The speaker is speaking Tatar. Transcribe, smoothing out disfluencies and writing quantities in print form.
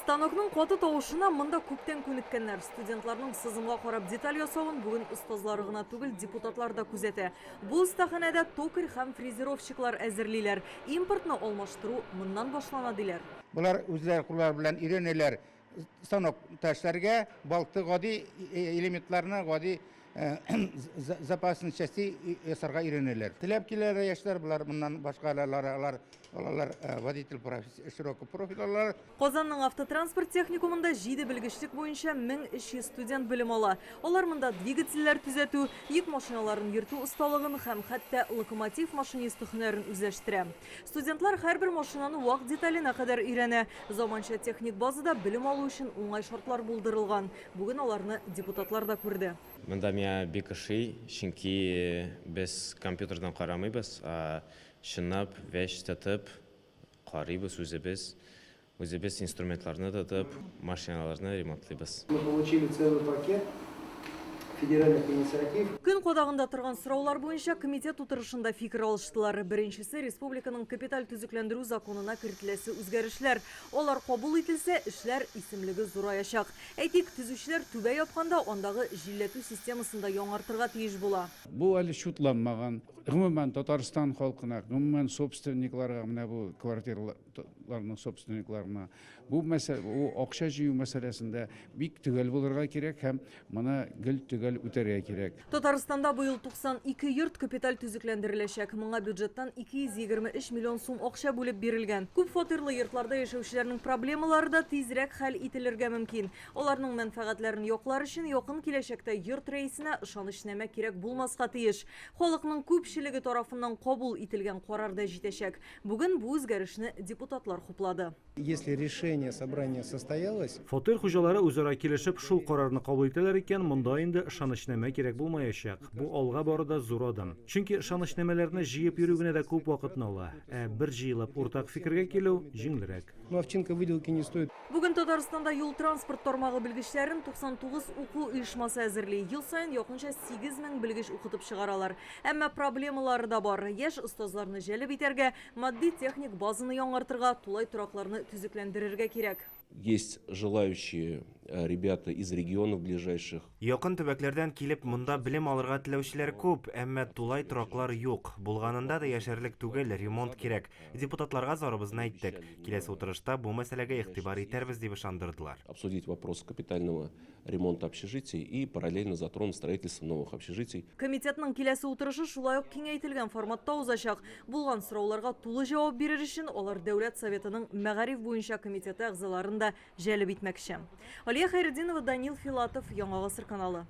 Станокның каты тавышына монда күптән күнеккәннәр. Студентларның сызымга карап деталь ясавын бүген остазлары гына түгел, депутатлар да күзәтә. Бу остаханәдә токарь һәм фрезеровщиклар әзерлиләр. Импортны алмаштыру моннан башлана, диләр. Болар үзләре куллары белән өйрәнәләр станокта эшләргә, балты гади элементларны, гади запасный части ясарга өйрәнәләр. Теләп киләләр яшьләр, болар моннан башка алар алалар водитель широкий профиль алалар. Казанның автотранспорт техникумында җиде белгечлек буенча 1300 студент белем ала. Алар монда двигательләр төзәтү, йөк машиналарын йөртү осталыгын һәм хәтта локомотив машинисты һөнәрен үзләштерә. Студентлар һәрбер машинаны вак деталенә кадәр өйрәнә. Заманча техник базада белем алу өчен уңай шартлар булдырылган. Бүген аларны депутатлар да күрде. Монда миңа бик ошый, чөнки без компьютердан карамыйбыз, ә чынлап вещь тотып карыйбыз үзебез, үзебез инструментларны тотып, машиналарны ремонтлыйбыз. Мы получили целый пакет федеральных инициатив. Көн кадагында торган сораулар буенча комитет утырышында фикер алыштылар. Беренчесе республиканың капиталь төзекләндерү законына кертеләсе үзгәрешләр. Алар кабул ителсә, эшләр исемлеге зураячак. Әйтик, төзүчеләр түбә япканда андагы җилләтү системасын да яңартырга тиеш була. Бу әле чутланмаган. Гомумән, Татарстан халкына, гомумән, собственникларга, менә бу квартираларның собственникларына бу мәсьәлә, бу акча җыю мәсьәләсендә бик төгәл булырга кирәк һәм моны гел төгәл үтәргә кирәк. Татарстанда быел 92 йорт капиталь төзекләндереләчәк. Моңа бюджеттан 223 миллион сум акча бүлеп бирелгән. Күп фатирлы йортларда яшәүчеләрнең проблемалары да тизрәк хәл ителергә мөмкин. Аларның мәнфәгатьләрен яклар өчен якын киләчәктә йорт рәисенә ышанычнамә кирәк булмаска тиеш. Халыкның күпчелеге тарафыннан кабул ителгән карар да җитәчәк. Бүген бу үзгәрешне депутатлар хуплады. Если решение собрания состоялось, Фатир хуҗалары үзара килешеп шул карарны кабул итәләр икән, монда инде ышанычнамә кирәк булмаячак. Бу алга баруда зур адым. Чөнки ышанычнамәләрне җыеп йөрү генә дә күп вакытны ала. Ә бер җыелып уртак фикергә килү җиңелрәк. Ну, овчинка выделки не стоит. Бүген Татарстанда юл-транспорт тармагы белгечләрен 99 уку оешмасы әзерли. Ел саен якынча 8000 белгеч укытып чыгаралар. Әмма проблемалары да бар. Яшь остазларны җәлеп итәргә, матди-техник базаны яңартырга, тулай торакларны төзекләндерергә кирәк. Есть желающие ребята из регионов ближайших. Якын төбәкләрдән килеп монда белем алырга теләүчеләр күп, әмма тулай тораклар юк. Булганында да яшәрлек түгел, ремонт кирәк. Депутатларга зарыбызны әйттек. Киләсе утырышта бу мәсьәләгә игътибар итәрбез дип ышандырдылар. Обсудить вопрос капитального ремонта общежитий и параллельно затронуть строительство новых общежитий. Комитетның киләсе утырышы шулай ук киңәйтелгән форматта узачак. Булган сорауларга тулы җавап бирер өчен алар Дәүләт Советының мәгариф буенча комитеты әгъзаларын да җәлеп итмәкче. Алия Хәйретдинова, Данил Филатов, Яңа Гасыр каналы.